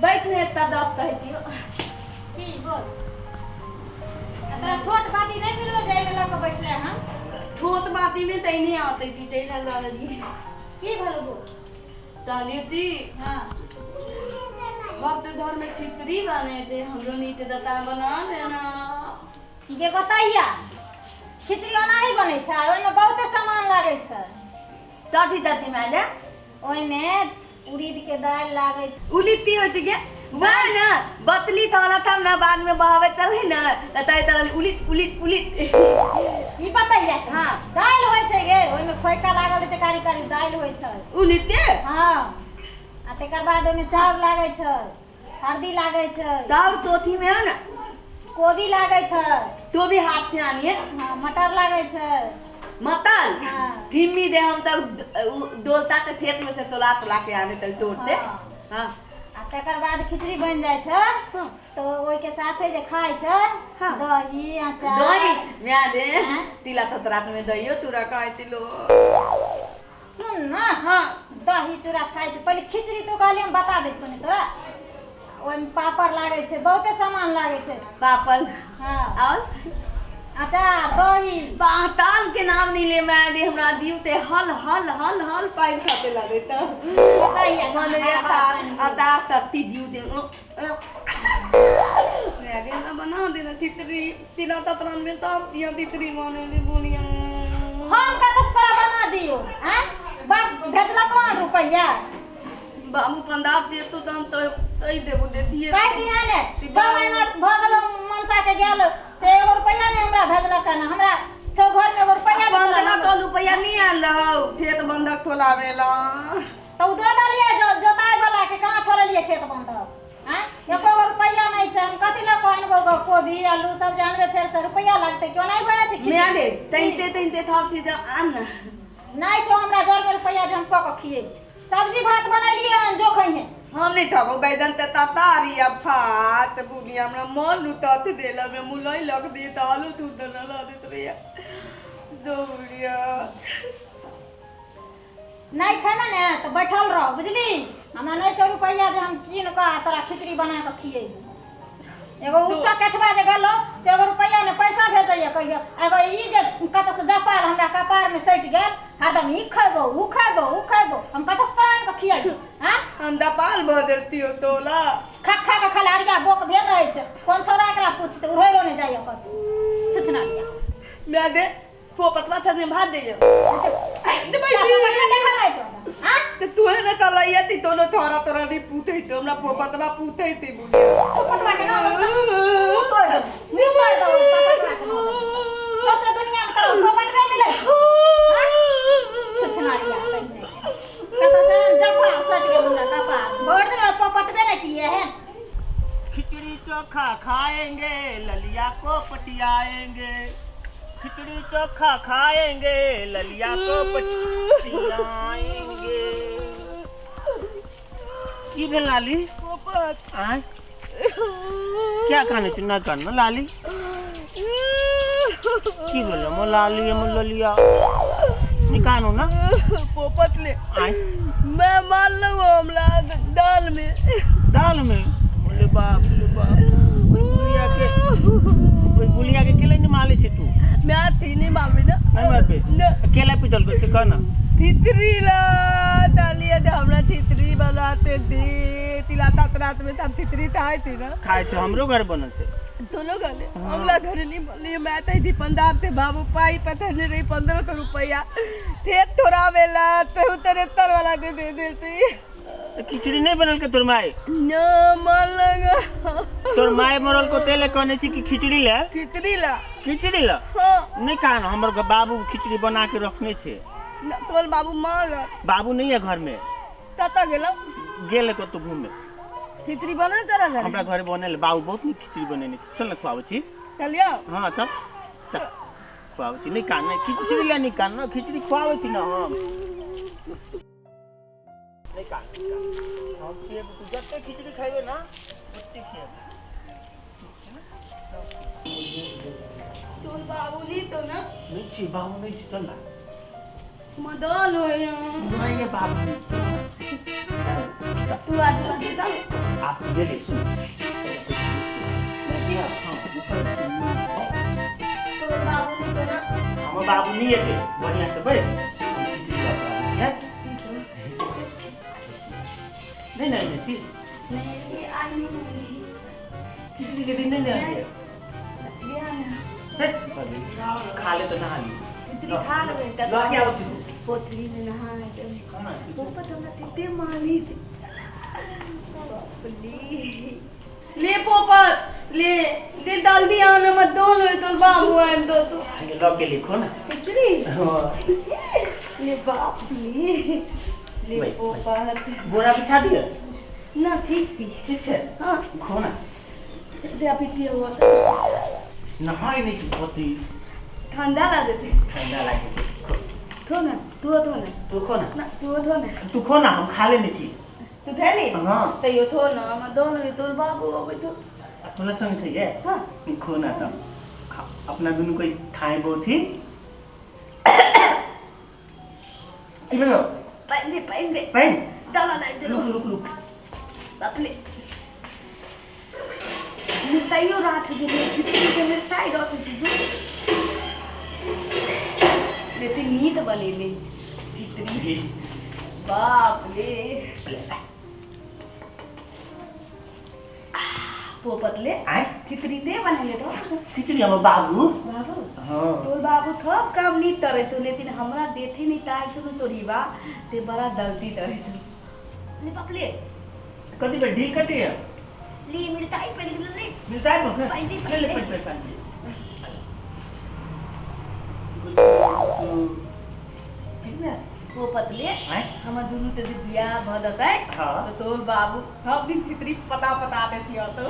बैठ ने एकटा गप कहै छियौ। की बोल? आ तोरा छोट बाटी नहि मिललो जाय लऽ कऽ बैठले हन? छोट बाती में तै नहीं आते थी तै ला ला रही। की भेल बोल? ताली ती। हाँ। भक्त धर्म में खिचड़ी बने थे, हमरो नीचे दता बना देना। जे बताइया, खिचड़ी ओनाही बनै छै, ओहिमे बहुते सामान लागै छै। चाची चाची मैंने ओहिमे उड़ीद के दालि लागै छै। उलिती होती के वह ना बतली थोड़ा था ना बाद में बहावे तले ना तय तले उलित उलित उलित। ई बताइया? हाँ। दालि होइ छै गे, ओहिमे खोइका लागल रहै छै, कारी कारी दालि होइ छै। उलित के? हाँ, आ तकर बाद ओहिमे चाउर लागै छै, हल्दी लागै छै। दाल तोथी में है ना। कोबी लागै छै। तो भी हाथ से आनिए। हाँ, मटर लागै छै। मटन? हाँ। धीमी दे हम तब डोलता ते खेत में से तोला तोला के आने तल तोड़ते। हाँ। हाँ। आ तकर बाद खिचड़ी बनि जाइ छै। हाँ। तऽ ओहिके साथे जे खाइ छै। हाँ। दही अचार। दही म्या दे। हाँ। तिला ततरात में दहियो तूरा खाइ तिलो। सुन ना। हाँ। दही चूड़ा खाइ छै पहिले खिचड़ी। तो कहलियै हम बता दै छौ ने तोरा, ओहिमे पापड़ लागै छै, बहुते सामान लागै छै। पापड़? हाँ। और? अचार, दही। पाताल के नाम नहीं ले मैं दे, हमरा दियो ते हल हल हल हल पाइन खाते लगे त। बताइए। मन रे ता अता तत्ती दियो दे मैं आगे ना बना देना तितरी तिना ततरन में तब दिया तितरी माने ले बोलिया। हम कतऽ से तोरा बना दियो? आँय, बाप भेजलक कौन रुपैआ? बाबू पंदाब दे तो हम तो तई देबो दे दिए। कहि दिहे ने, 6 महीना भऽ गेलो मनसा के गेल से एगो रुपैआ नहि हमरा भेजलक हन। हमरा छौ घर में एगो रुपैआ नहि पंद्रह तोरा। तो रुपया नहीं आल रहो खेत बंधक थोलावेला। तऽ ओ दऽ देलियै जोताइ वाला के। कहाँ छोड़लियै खेत बंधक? आँय, एको गो रुपैआ नहि छै। हम कथी लऽ कऽ आनबो गो? कोबी आलू सब जे आनबै फेर तऽ रुपैआ लगतै। क्यों नहि भऽ जाइ छै खिचड़ी? मैं दे तैते तैते थप थी तो आन ना। नहि छौ हमरा जरमे रुपैआ जे हम कऽ कऽ खिएबै। सब्जी भात बनेलियै हन, जो खइहे। हम नहीं थबो बैगन ते तातारी आ भात बुलिया। हमरा मन उतत देला में मुलई लग दे त आलू तू दना ला देत रहिया दौड़िया। नहि खेबै ने तऽ बैठल रह, बुझली? हमरा नहि छौ रुपैआ जे हम कीन कऽ आ तोरा खिचड़ी बना कऽ खिएबो। एगो उच्चा केठवा जे गेलो से एगो रुपैआ ने पैसा भेजैया कहियो। एगो ई जे कतऽ से जपाल हमरा कपारमे सटि गेल, हरदम ई खैबो, ऊ खैबो, ऊ खैबो। हम कतऽ से तोरा आनि कऽ खिएबो? आँ? हम दपाल भ देती हो तोला। खा खा कऽ खलारिया बोक भेल रहै छै। कोन छौड़ा एकरा पूछतै? उड़ैरो नहि जाइया कतौ छुछनारिया। मैं दे पोपतवा था में भात दे देखल रहै छौ? आँ? ते तू है ना तलैया ती तोनो थोड़ा तोरा नहीं पूते तो हमरा पोपतवा पूते ती बुलिया। पोपटवा के नाम मुँह तोड़ दो, मुँह तोड़ दो पोपटवा के नाम। सबसे दुनिया में तोरा पोपटवे मिलै छौ? छुछनारिया कहिने कतऽ से जफा सट गेल हमरा कपार। भरि दिन ओहि पोपटवे ने किए हन। खिचड़ी चोखा खाएंगे, ललिया को पटियाएंगे। खिचड़ी चोखा खाएंगे, ललिया को पटियाएंगे। की भेल लाली? पोपट। आय, क्या काने छी? ना कान ना लाली, की भेल मो लाली, मो ललिया? निकानो ना। पोपट ले। आय? मैं मान लूँ हमरा दाल में। दाल में? बोले बाप रे बाप, ओइ बुलिया के, ओइ बुलिया के केले नहीं माले छी तू? मैं थी नहीं मामी ना। नहीं मारबे? ना। केला पिटल को से कह ना। थितरी ला डालिए दे, हमरा थितरी बनाते दे। तिला तात रात में तब थितरी खाए थी ना। खाए छै, हमरो घर बनल छै। दोनों गले हमरा घर नहीं बनली। मैं तो थी पंजाब थे बाबू पाई पता नहीं रही 1500 रुपया थे थोड़ा वेला तो उतरे तर वाला दे दे देती। तऽ खिचड़ी नहीं बनल के तोर माय? ना मन लगा। तोर माय मरल को तेले कहने छी कि खिचड़ी ले। खिचड़ी ला। खिचड़ी ला। हाँ। नहीं कहा ना, हमर बाबू खिचड़ी बना के रखने छे। ना, तोर बाबू मांग। बाबू नहीं है घर में। तता गेलो। गेल कतौ घूमे। खिचड़ी बना तोरा घर? हमरा घरे बनल, बाबू बहुत नीक खिचड़ी बनेने छै। चल ने खुआबै छी। चलियो। हाँ चल चल, खुआबै छी। नहीं कान, नहीं खिचड़ी ले, नहीं कान ना, खिचड़ी खुआबै छी ना हम। नहीं कान, नहीं कान, हम खिएब। तू जते खिचड़ी खैबे ना ओते खिएब। तोर बाबू नहीं तो ना? नहीं छी बाबू, नहीं छी, चल ना। मदल हो नहीं है बाबू। तू आ तू आ तू। आप ले ले सुन। बेटियो। हाँ, ऊपर। तोर बाबू नहीं तो ना। हमर बाबू नहीं एते, बढ़िया से बैस, हम खिचड़ी लऽ कऽ आबै छी। नहीं नहीं नहीं छी। नहीं आज नहीं मिली। खिचड़ी के दिन नहीं ने आइए। बिहान। खा ले तो नहा ली। खिचड़ी खा लेबै तऽ लऽ के आबै छी। पोथरी में नहा देबै। खाना। पोपट हमरा तते मानी बाप ले पोपट ले दे जल्दी आना मत दोन होय तोर बाबू आइम दो तो। लऽ के लिखो ना। खिचड़ी। हाँ। ले बाप ले ले बैस, बैस। पोपट। बोरा बिछा दिअ। ना ठीक थी। ठीक छै। हाँ। खो ना। दे पिटिया हुआ। नहाय नहीं छी पोती। ठंडा लागते। ठंडा लागे। थो ना तू थो ना। तू खो ना। ना तू थो ना। तू खो ना, हम खा लेने छी। तू थैली? हाँ। तैयो थो ना, हम दोनों तोर बाबू अबै तो। अपना संग खइए। हाँ। खो ना तब अपना दुनू कोई खाए बहुत ही। की भेलो? पानि दे, पानि दे। पानि? दाना लाई दे। रुक रुक रुक। बाप रे। मिरचाइयो राख गेलै, खिचड़ी के मिरचाइ रख दियो। लेकिन नीक बनेले खिचड़ी। बाप रे। पोपट ले। आय? खिचड़ी दे बनेले तो। खिचड़ी हमर बाबू। बाबू? हाँ। तोर बाबू थप काम नहीं करे तो, लेकिन हमरा देथे नहीं ताई तो तोरी बा ते बड़ा गलती करे तू। ले बाप ले। कथी पे ढील कटी है? ले मिरचाई पड़ गेल ले। मिरचाई पर? पानि दे, ले ले पानि दे। पानि पानि। ठीक ने? पोपट ले। आय? हमर दुनू ते बियाह भ जेतै। हाँ। तो तोर बाबू सब दिन खिचड़ी पता पता देथियो तो।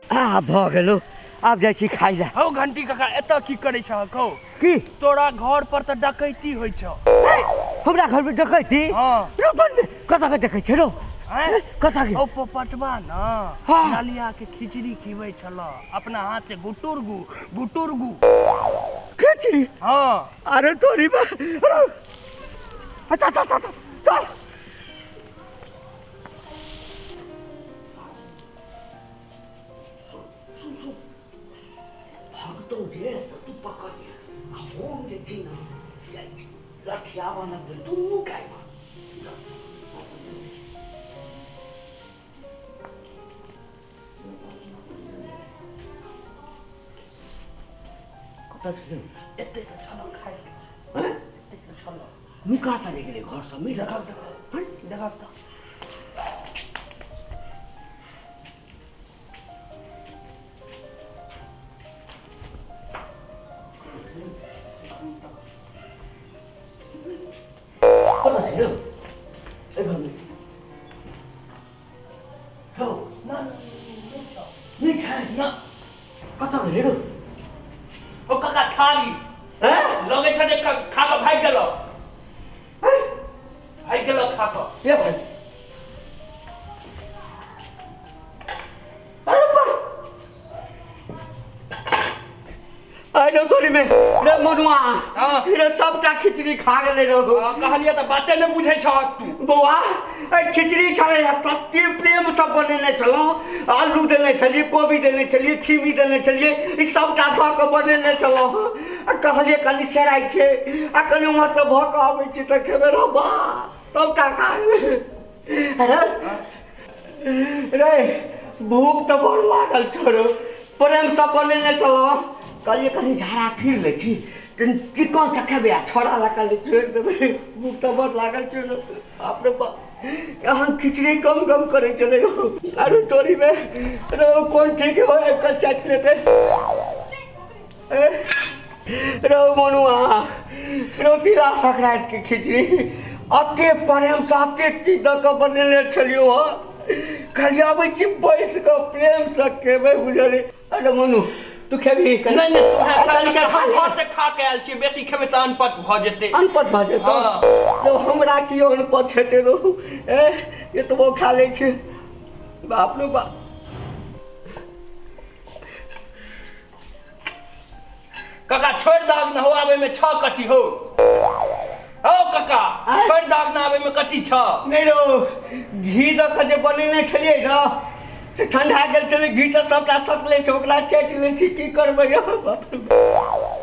आ भ गेलो, आब जाइ छी खाइ ला। हौ घंटी काका एतऽ की करै छह कहू? की? तोरा घर पर तऽ डकैती होइ छौ। हमरा घर में डकैती? हाँ। रो बन कतऽ के देखै छै रो? आँय? कतऽ के? ओ पोपटबा न हाँ। डालिया के खिचड़ी खिबै छल अपना हाथ से गुटुर गु गुटुर गु। खिचड़ी? हाँ। अरे तोरी बा अरे अच्छा अच्छा अच्छा चल। सुन सुन भगतौ जे तू पकड़ लिया आ हम जे छी न जाइ छी लठिया बनब दुनू गाय। कतऽ छै? एते तऽ छल खाइत। हैं? एते तऽ छल। नुका तऽ नहि गेलै घर सब में? देखब देखब देखब तऽ। कतऽ छै रौ? एहि घर में हौ? ना नहि छै। ना। कतऽ गेलै रौ? ओ काका थारी हैं? लगै छ जे खा कऽ भागि गेलौ। भागि गेलौ खा कऽ। ए भाइ अरे पर अरे तोरी में रे मनुआ। हाँ। रे सबटा खिचड़ी खा गेलै रौ। हाँ, कहलियै तऽ बाते नहि बुझै छह तू। बौआ खिचड़ी छलै तते प्रेम सब बनेने छलहुँ, आलू देने छलियै, कोबी देने छलियै, छिमी देने छलियै, ई सबटा धऽ कऽ बनेने छलहुँ। आ कहलियै कनि सेराइ छै आ कनि उम्हरसँ भऽ कऽ अबै छी तऽ खेबै रौ बा सबटा खा गेलै। अरे रे भूख तऽ बड़ लागल छौ रौ, प्रेमसँ बनेने छलहुँ। कहलियै कनि झाड़ा फिर लै छी कनि चिकनसँ खेबै आ छोड़ा लए कहलियै छोड़ि देबै, भूख तऽ बड़ लागल छौ रौ। बाप रे बाप एहन खिचड़ी गम गम करै छलै रौ। अरे तोरी में रौ कोन ठीक हो आबि कऽ चाटि लेतै। रौ मनुआ रौ तिला संक्रांति के खिचड़ी अते प्रेमसँ अते चीज दऽ कऽ बनेने छलियौ हँ। कहलियै अबै छी बैस कऽ प्रेमसँ खेबै बुझलियै। अरे मनु तू खेबही? नहि नहि कनि खा ले। घर से खा के आयल छी, बेसी खेबै तऽ अनपत भऽ जेतै। अनपत भऽ जेतौ? हाँ। रौ हमरा की अनपत हेतै रौ? ए एतबो खा लै छी बाप रे बाप। काका छोड़ि दहक न हो, आब एहिमे छह कथी हो। ओ काका, आँय? छोड़ि दाग ना आबै में कथी छ? नहि रौ, घी दऽ कऽ जे बनेने छलियै ने से ठंडा गेल छलै घी, तऽ सभटा सटले छै, ओकरा चाटि लै छी। की करबै यौ, बाप रे बाप।